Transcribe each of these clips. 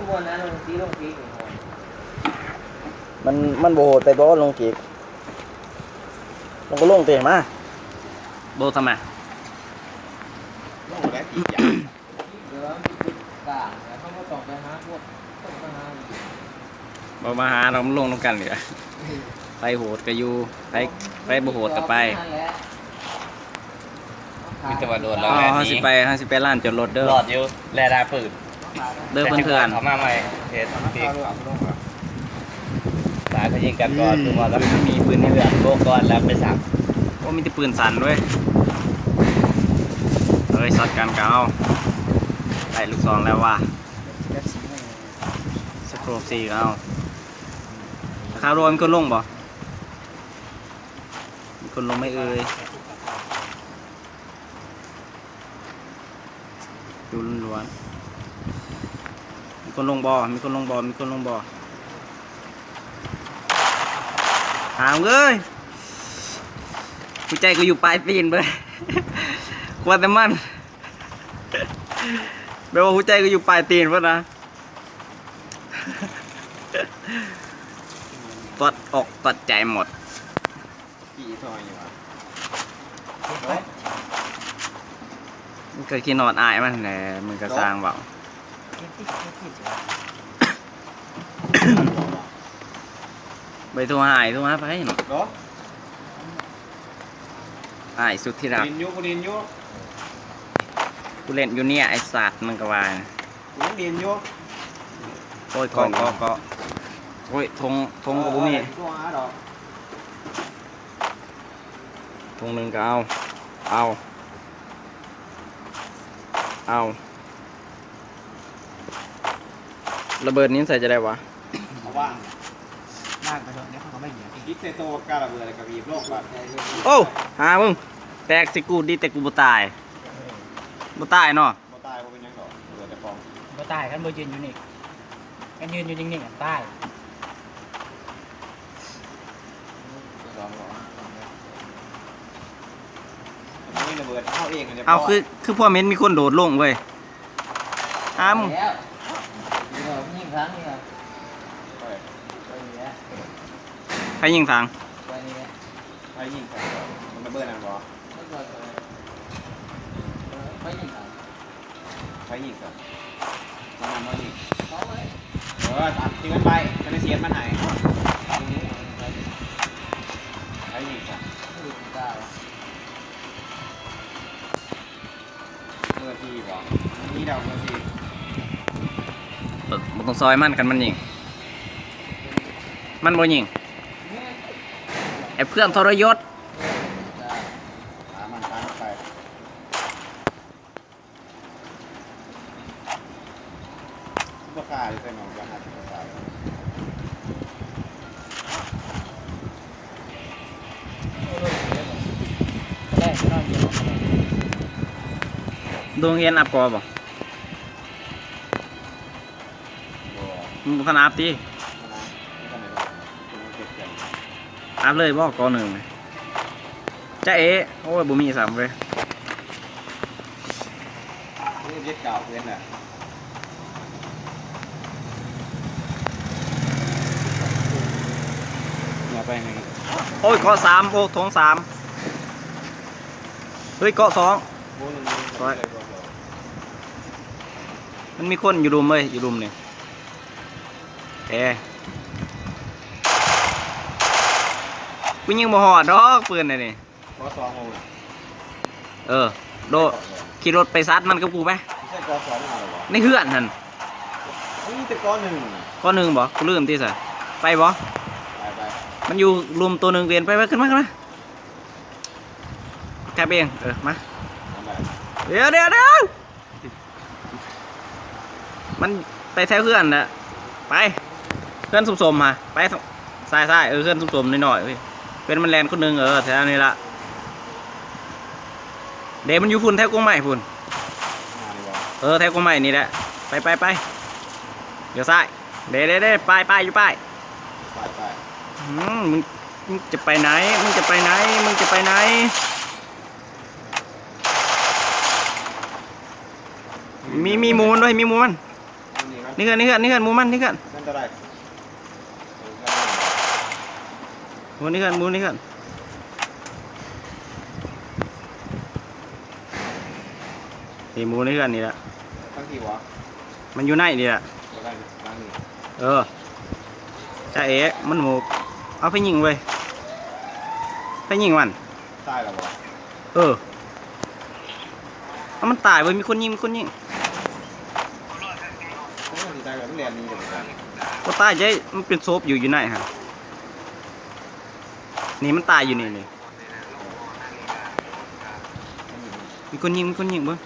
ມ່ວນນະ ລົງຊີ ລົງຊີ ມັນ ມັນບໍ່ໂຫດໄປບໍ່ ລົງກີກ ລົງກໍລົງຕິ ມາ ໂດດທຳໄມ ລົງໄດ້ອີກຢ່າງ ດຽວມັນຊິຕິດກາງ ແລ້ວເຮົາບໍ່ຕ້ອງໄປຫາພວກ ຕ້ອງໄປຫາ ບໍ່ມາຫາດອກ ມັນລົງນຳກັນນີ້ລະ ໃຜໂຫດກໍຢູ່ ໃຜ ໃຜບໍ່ໂຫດກໍໄປ. ມີແຕ່ວ່າໂດດແລ້ວ ເຮົາຊິໄປ ເຮົາຊິໄປລານຈອດລົດເດີ ລອດຢູ່ ແລ່ນຫາປືນ ເດີເພື່ອນໆ ເຂົ້າມາໃໝ່ ເຮັດ ຕາຍເຂົາຍິງກັນກ່ອນ ອືມ ຄືວ່າລະ ມີປືນໃນເຮືອນ ໂບະກ່ອນແລ້ວໄປສັບ ໂອ້ ມີແຕ່ປືນສັ້ນເວີຍ ເອີຍ ຊັອດກັນກໍເອົາ ໄດ້ລູກສອງແລ້ວວ່າ ສະໂຄບສີ່ກໍເອົາ ຄາໂຣ ມີຄົນລົງບໍ່? ມີຄົນລົງໄໝເອີຍ? ດູລ້ວນໆ ມີຄົນລົງບໍ່? ມີຄົນລົງບໍ່? ມີຄົນລົງບໍ່? ຫາມເອີຍ ຫົວໃຈກູຢູ່ປາຍຕີນເບີດ ກວ່າແຕ່ມັນ ແບບວ່າຫົວໃຈກູຢູ່ປາຍຕີນເບີດນະ ຕອດອອກຕອດໃຈໝົດ. ຂີ້ຊອຍຢູ່ຫວາ? ເກັບໄວ້ ມັນກໍຂີ້ນອດອາຍມັນແຫຼະ ມັນກໍຊ່າງເວົ້າ ເກັບຕິ ເກັບຕິ ໄປໂທຫາ ໂທຫາໃຜເນາະ ເນາະ ອ້າຍສຸດທີ່ຮັກ ຫຼິ້ນຢູ່ ກູຫຼິ້ນຢູ່ ກູຫຼິ້ນຢູ່ເນຍ ໄອ້ສັດ ມັນກໍວ່າ ກູຍັງຫຼິ້ນຢູ່ ໂອ້ຍ ເກາະ ເກາະ ເກາະ ໂອ້ຍ ທົງ ທົງກໍບໍ່ມີ ເອີ ໂທຫາດອກ ຖົງໜຶ່ງກໍເອົາ ເອົາ ເອົາ ລະເບີດນີ້ໃສ່ຈະໄດ້ຫວາ? ເອົາວາງ ວາງໄປໂລດ ດຽວເຂົາກໍມາຫຍິບອີກ ຕິດໃສ່ໂຕກາລະເບີດ ແລ້ວກໍຫຍິບລົງບາດ ໂອ້ ຫາມຶງ ແຕກໃສ່ກູ ດີແຕ່ກູບໍ່ຕາຍ ບໍ່ຕາຍເນາະ. ບໍ່ຕາຍ ບໍ່ເປັນຫຍັງດອກ ເຫຼືອແຕ່ຟອງ ບໍ່ຕາຍ ຄັນບໍ່ຢືນຢູ່ນີ້ ຄັນຢືນຢູ່ນິ່ງໆ ຕາຍ ລອງ ລອງ ລອງເດີ ມັນມີລະເບີດ ເຮົາເອງ ເອົາ ຄື ຄືພວກເຫັນມີຄົນໂດດລົງເວີຍ ອ້ຳ ແລ້ວ ຍິງທາງນີ້ ໄປນີ້ແຫຼະ ໄປນີ້ແຫຼະ ໃຜຍິງທາງ ໄປນີ້ແຫຼະ ໃຜຍິງທາງ ມັນລະເບີດນັ້ນບໍ່? ໄປຍິງ ໃຜຍິງ ມັນນຳມາຍິງ ເອີ ຕັດທີ່ມັນໄປ ຈະໄດ້ສຽບມັນໃຫ້ ໃຜຍິງ ເບີດສີ່ບໍ່? ມີດອກເບີດສີ່ ບໍ່ຕ້ອງຊອຍມັນ ຄັນມັນຍິງ ມັນບໍ່ຍິງ ໄອ້ເພື່ອນທໍລະຍົດ. ໂຮງຮຽນອັບກໍບໍ່? ບໍ່ ມັນບໍ່ທັນອັບຕິ? ອັບເລີຍບໍ່ ກໍໜຶ່ງ ຈະເອ ໂອ້ຍ ບໍ່ມີຊ້ຳເວີຍ ເຮັດກາວເພິ່ນນະ ຢ່າໄປໃຫ້ ໂອ້ຍ ເກາະສາມ ໂອ້ ຖົງສາມ ເຮີ້ຍ ເກາະສອງ ໂອ້ ໜຶ່ງ ສວຍ ມັນມີຄົນຢູ່ລຸ່ມເວີຍ ຢູ່ລຸ່ມນີ້. ເອ ກູຍິງບໍ່ຮອດດອກປືນອັນນີ້ ກໍສອງໂມງ ເອີ ໂດ ຂີ່ລົດໄປຊັດມັນກັບກູໄປ ໃຊ້ກໍສອງມາແລ້ວບໍ່ ໃນເຮືອນຫັ້ນ ມີແຕ່ກໍໜຶ່ງ ກໍໜຶ່ງບໍ່ ກູລືມຕິຊະ ໄປບໍ່ ໄປໆ ມັນຢູ່ລຸ່ມໂຕໜຶ່ງເວັນ ໄປໆ ຂຶ້ນມາ ຂຶ້ນມາ ແຄັບເອງ ເອີ ມາ ດຽວໆໆ ມັນໄປແຖວເຮືອນນະ ໄປ ເຮືອນສົມໆ ຫາ ໄປ ຊ້າຍໆ ເອີ ເຮືອນສົມໆ ນ້ອຍໆ ເອີ ເປັນມັນແລ່ນຄົນໜຶ່ງ ເອີ ແຖວນີ້ລະ ເດ ມັນຢູ່ພຸ້ນ ແຖວກົງໄມ້ພຸ້ນ ເອີ ແຖວກົງໄມ້ນີ້ແຫຼະ ໄປໆໆ ລ້ຽວຊ້າຍ ເດໆໆ ປາຍໆ ຢູ່ປາຍ ປາຍໆ ອືມ ມຶງ ມຶງຈະໄປໄຫນ ມຶງຈະໄປໄຫນ ມຶງຈະໄປໄຫນ? ມີ ມີໝູມັນດ້ວຍ ມີໝູມັນ ນີ້ໄປ ໃນເຮືອນ ໃນເຮືອນ ໃນເຮືອນໝູ່ມັນ ໃນເຮືອນ ເຮືອນຕົວໃດ? ໝູ່ໃນເຮືອນ ໝູ່ໃນເຮືອນ ນີ້ໝູ່ໃນເຮືອນນີ້ແຫຼະ. ທາງພີ້ບໍ່? ມັນຢູ່ໃນນີ້ແຫຼະ. ເອີ ຈາເອກ ມັນໝູກ ເອົາ ໃຜຍິງເວີຍ ໃຜຍິງມັນ? ຕາຍແລ້ວບໍ່? ເອີ ເອົາ ມັນຕາຍເວີຍ ມີຄົນຍິງ ມີຄົນຍິງ. ໂອ້ຍ ມັນຊິຕາຍແລ້ວ ມັນແລ່ນໜີເດ້. ບໍ່ຕາຍໃດ໋ ມັນເປັນສົບຢູ່ ຢູ່ໃນຫັ້ນ. ນີ້ມັນຕາຍຢູ່ນີ້ ນີ້ ມີຄົນຍິງ ມີຄົນຍິງເບິ່ງ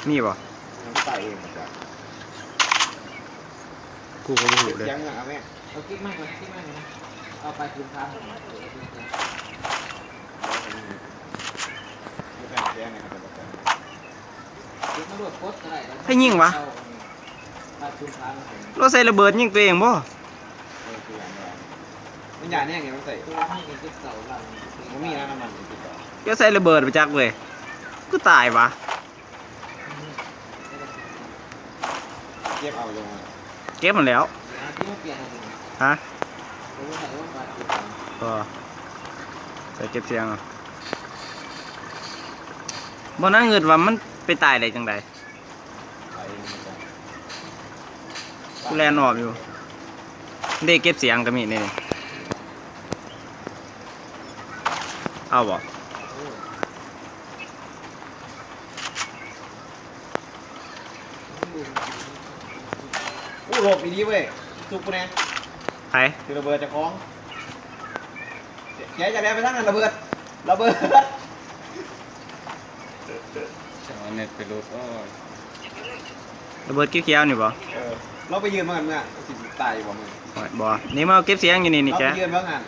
ມີບໍ່? ມັນຕາຍເອງບໍ່ຈັກ ກູກໍບໍ່ຮູ້ເດ້. ສຽງເມືອງ ເອົາແມ່ ເອົາເກັບມາກ່ອນ ເກັບມາກ່ອນ ເອົາໄປຄືນຄາມ ເກັບມາໂລດ ກົດກໍໄດ້ ໃຜຍິງວະ? ເອົາໄປຄືນຄາມ ລາວໃສ່ລະເບີດຍິງຕົວເອງບໍ່? ເອີ ຄືຫຍັງວະ? ມັນຢາກແນວຫຍັງໃສ່? ບໍ່ມີນະ ນ້ຳມັນ ລາວໃສ່ລະເບີດໄປຈັກເວີຍ ຄືຕາຍວະ. ເກັບເອົາຢູ່ ເກັບຫັ້ນແຫຼ້ວ. ຮະ? ກໍໃສ່ເກັບສຽງເອົາ. ບໍ່ ນັ່ງງຶດວ່າມັນໄປຕາຍໄດ້ຈັ່ງໃດ? ແລ່ນອອກຢູ່ເດ້. ເກັບສຽງກໍມີນີ້ ນີ້ ເອົາບໍ່? ໂອ້ ຫຼົບອີ່ຫຼີເວີຍ ຊຸບກູແດ່. ໃຜ? ຖືລະເບີດເຈົ້າຂອງ. ແກຈະແລ່ນໄປທາງນັ້ນ ລະເບີດ ລະເບີດ. ເອົາເນັດໄປໂຫຼດ ໂອ້ຍ. ລະເບີດຂຽວໆນີ້ບໍ່? ເອີ ລອງໄປຢືນເບິ່ງຫັ້ນເມື່ອ ຊິຕາຍຢູ່ບໍ່ມື້? ໂອ້ຍ ບໍ່ ນີ້ມາເກັບສຽງຢູ່ນີ້ ນີ້ແກ ລອງໄປຢືນເບິ່ງຫັ້ນ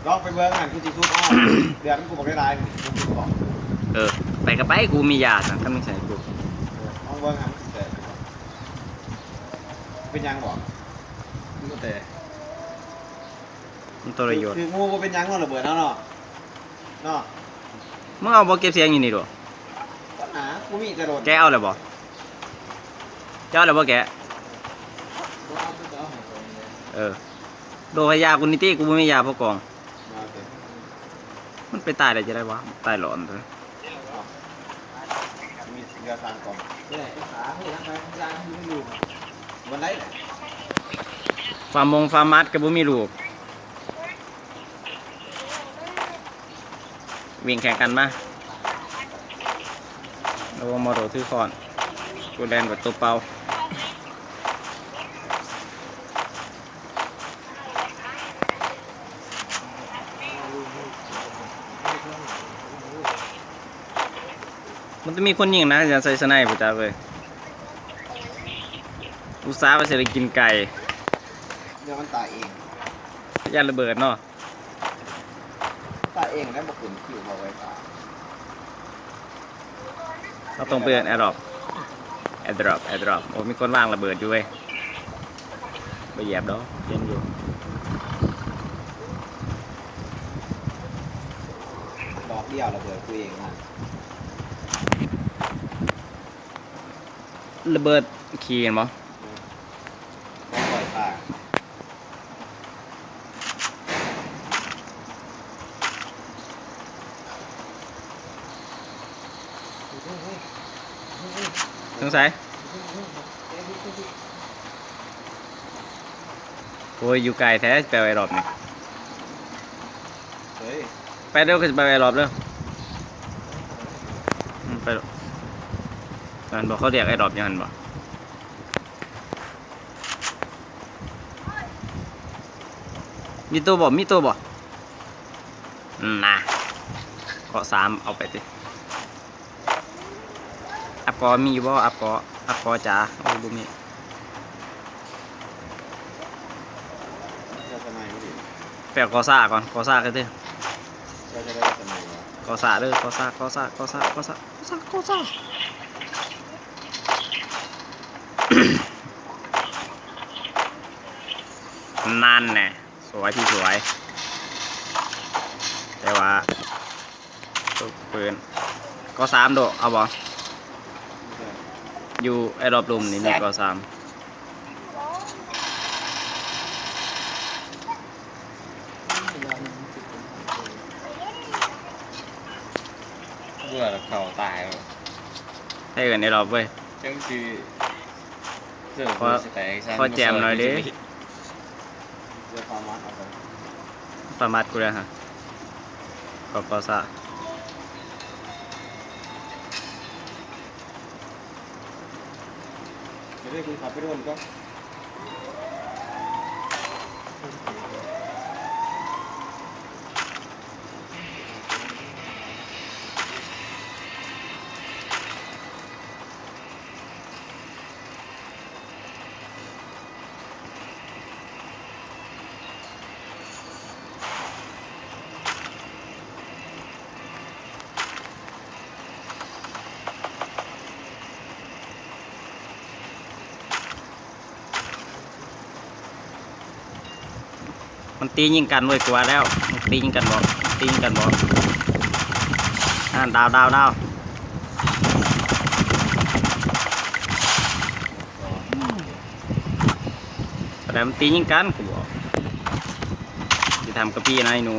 ລອງໄປເບິ່ງຫັ້ນ ຄືຊິສຸດເອົາ ເດືອນກູບັກຫຼາຍໆນີ້ ເອີ ໄປກໍໄປ ກູມີຢາຊັ້ນ ຄັນມຶງໃສ່ກູ ເອີ ລອງເບິ່ງຫັ້ນ ມັນຊິແຕກ ເປັນຫຍັງບໍ່? ມັນບໍ່ແຕກ ມັນທໍລະຍົດ ຖືກ ຖືກໝູ່ບໍ່ເປັນຫຍັງເນາະ ລະເບີດເຮົາເນາະ. ເນາະ ມຶງເອົາບໍ່ ເກັບສຽງຢູ່ນີ້ໂດ. ກໍຫາ ກູມີແຕ່ໂດນ ແກເອົາແລ້ວບໍ່? ເຈົ້າເອົາແລ້ວບໍ່ແກ? ເອີ ໂດ ໃຫ້ຢາກູນີ້ຕິ ກູບໍ່ມີຢາພໍກອງ. ມາເຕີ ມັນໄປຕາຍໄດ້ຈັ່ງໃດວະ? ຕາຍຫຼອນເຕີ. ມີເຫຼືອສາມກ່ອງ ບໍ່ໄດ້ ໄປຫາເຮັດຫຍັງໄປ ຢາຢູ່ຢູ່ ບໍ່ໄດ້ແຫຼະ. ຟາມມົງຟາມມັດກໍບໍ່ມີລູກ. ວິ່ງແຂ່ງກັນມາ. ໂອ້ ໂມໂຕຖືຄ້ອນ ກູແລ່ນແບບຕົວເປົ່າ. ມັນຕ້ອງມີຄົນຍິງນະ ຢ່າໃສ່ສະໄນບໍ່ຈັກເວີຍ. ອຸດສ່າວ່າຊິໄດ້ກິນໄກ່ ຢ້ານມັນຕາຍເອງ ຢ້ານລະເບີດເນາະ. ຕາຍເອງແລ້ວບໍ່ຂຶ້ນຄິວບໍ່ໄວຕາ. ເຮົາຕ້ອງໄປເອີ້ນແອດຣອບ ແອດຣອບ ແອດຣອບ. ໂອ້ ມີຄົນວາງລະເບີດຢູ່ເວີຍ. ບໍ່ຢຽບດອກ ເຫັນຢູ່. ດອກດຽວລະເບີດຕົວເອງຫັ້ນ. ລະເບີດຂີ້ແມ່ນບໍ່? ເອີ ບໍ່ປ່ອຍປາ. ເທິງໃສ? ໂອ້ຍ ຢູ່ໄກແທ້ ຊິໄປໄວຣອບນີ້. ເອີຍ ໄປເດີ ຂ້ອຍຊິໄປໄວຣອບເດີ. ອືມ ໄປ ແມ່ນບໍ່ ເຂົາຮຽກໄວຣອບຢູ່ຫັ້ນບໍ່? ມີໂຕບໍ່? ມີໂຕບໍ່? ນະ ເກາະສາມ ເອົາໄປຕິ. ອັບເກາະມີບໍ່? ອັບເກາະ ອັບເກາະຈ໋າ. ໂອ້ ບໍ່ມີ. ເຈົ້າສະໄນບໍ່ດີ. ໄປເອົາເກາະຊ້າກ່ອນ ເກາະຊ້າກະຕິ. ເຈົ້າຈະໄດ້ສະໄນບໍ່? ເກາະຊ້າເດີ ເກາະຊ້າ ເກາະຊ້າ ເກາະຊ້າ ເກາະຊ້າ ເກາະຊ້າ ເກາະຊ້າ. ນັ້ນແນ່ ສວຍ ທີ່ສວຍ ແຕ່ວ່າຕົກປືນ. ກໍສາມໂດ ເອົາບໍ່? ຢູ່ແອດດຣອບລຸ່ມນີ້ມີເກົ້າສາມ. ເບື່ອແລ້ວ ເຂົ້າຕາຍແລ້ວ ໃຫ້ເອີ້ນແອດດຣອບເວີຍ ຈັ່ງຊິ ຂໍ ຂໍແຈມໜ່ອຍເດ້. ເຈົ້າຂອງມັນເອົາໄປ ສາມາດກູໄດ້ຮະ ກໍກໍສະ ຈະໄດ້ຄຸນຂັບໄປໂດນກໍ. ມັນຕີຍິງກັນເວີຍ ກວ່າແລ້ວ ມັນຕີຍິງກັນບໍ ມັນຕີຍິງກັນບໍ ອ່າ ດາວ ດາວ ດາວ. ແຕ່ມັນຕີຍິງກັນ ກູບອກ ຊິທຳກັບພີ່ນະໄອ້ໜູ.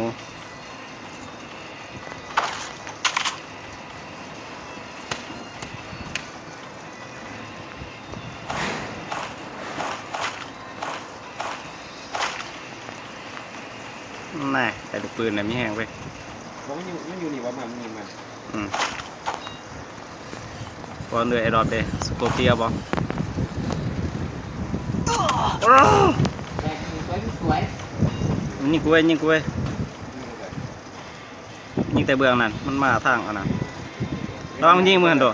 ແນ່ ແຕ່ລູກປືນນະມີແຮງເວີຍ. ບໍ່ ມັນຢູ່ ມັນຢູ່ນີ້ບໍ່ ມັນຍິງມັນ ອືມ. ກ່ອນເລີຍ ແອດດຣອບເດ້ ສະໂກບເຕຍບໍ່? ມັນຍິງກູເວີຍ ຍິງກູເວີຍ ຍິງແຕ່ເບື້ອງນັ້ນ ມັນມາທາງອັນນັ້ນ ລະວັງຍິງມືຫັ້ນໂດ.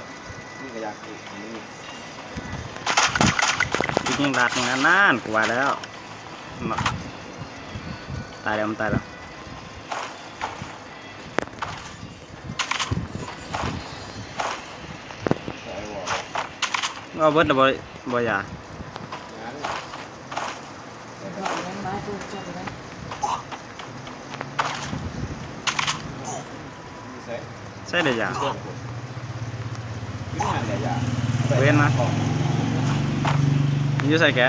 ຍິງດາດນີ້ນານໆ ກູວ່າແລ້ວ ຕາຍແລ້ວ ມັນຕາຍແລ້ວ. ເອົາເບິດແລ້ວບໍ່ ບໍ່ຢາ? ໃສ່ໄດ້ຢາ? ເວັນມາ ຢູ່ໃສແກະ?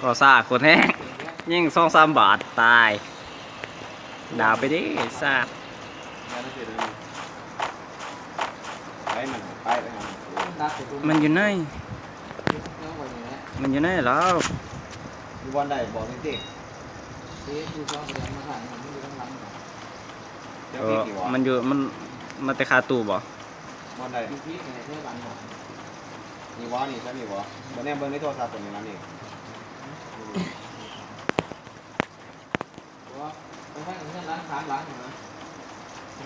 ກໍຊາໂຄດແຮງ ຍິງສອງສາມບາດຕາຍ ດາວໄປເດ້ຊາດ. ມັນຢູ່ໃນ ມັນຢູ່ໃນລາວ ຢູ່ບ່ອນໃດ ບອກແດ່ຕິ. ເອີ ມັນຢູ່ ມັນມາແຕ່ຄາຕູ້ບໍ? ບ່ອນໃດ? ນີ້ບໍ ນີ້ ຊະນີ້ບໍ? ບໍ່ແນມເບິ່ງໃນໂທລະສັບ ຕົວນີ້ນະນີ້.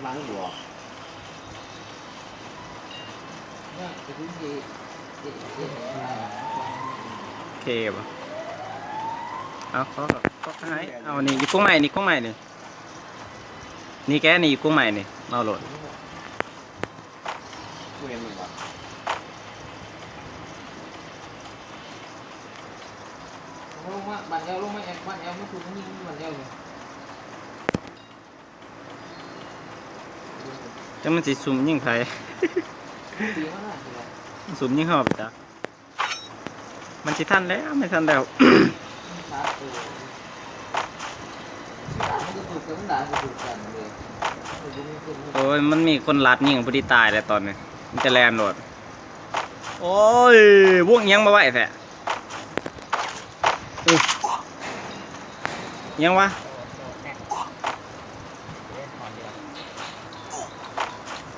ຫຼັງຢູ່ບໍ? ໂອເຄບໍ? ເອົາ ຂໍ ຂໍໃຫ້ ເອົາ ນີ້ຢູ່ກົງໄມ້ນີ້ ກົງໄມ້ນີ້ ນີ້ແກະ ນີ້ຢູ່ກົງໄມ້ນີ້ ເອົາໂລດ. ບໍ່ເຫັນມັນວ່າ ລົງມາບ້ານແອວ ລົງມາແອວ ບ້ານແອວ ມັນຖືກຍິງບ້ານແອວນີ້. ຈັກມັນຊິຊຸ່ມຍິງໃຜ ມັນສຸ່ມຍິງເຮົາໄປຈັກ. ມັນຊິທັນແລ້ວ ມັນທັນແລ້ວ. ໂອ້ຍ ມັນມີຄົນລັດຍິງພໍດີຕາຍແລ້ວຕອນນີ້ ມັນຈະແລ່ນໂລດ. ໂອ້ຍ ວົງອີ່ຫຍັງມາໄວແທ້? ເອີ ອີ່ຫຍັງວະ?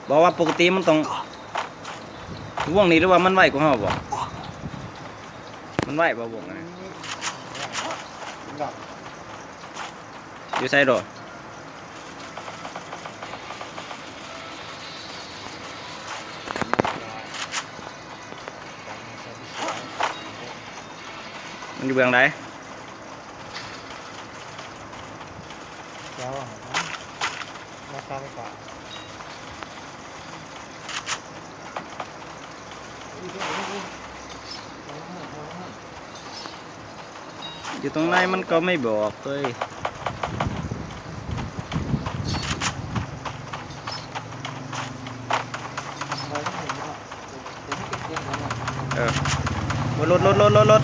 ບອກວ່າປົກກະຕິມັນຕ້ອງວົງນີ້ ຫຼືວ່າມັນໄວກວ່າເຮົາບໍ? ມັນໄວບໍ່ວົງອັນນີ້? ຢູ່ໃສໂດ? ມັນຢູ່ເບື້ອງໃດ? ແຖວ ມາຊາໄຟຟ້າ. ຢູ່ຕົງໃນມັນກໍໄມ່ບອກເລີຍ. ເອີ ລົດ ລົດ ລົດ ລົດ ລົດ.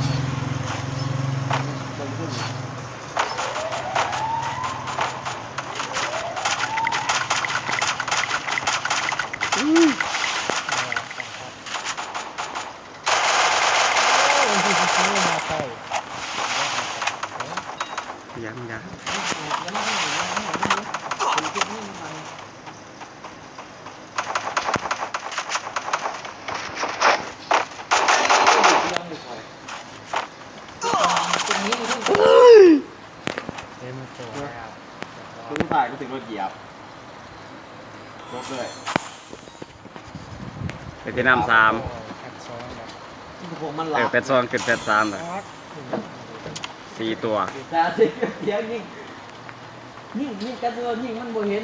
ຍັງ ຍັງ. ຕົວນີ້ຕາຍ ກໍຖືວ່າຢຽບ ຈົບເລີຍ. ໄປທີ່ນ້ຳສາມ ພວກມັນ ເອີ ລັກ ແປດສອງຂຶ້ນແປດສາມແລ້ວ ສີ່ຕົວ. ແຕ່ເສຍງຍິງ ຍິງ ຍິງກັນ ຍິງມັນບໍ່ເຫັນ.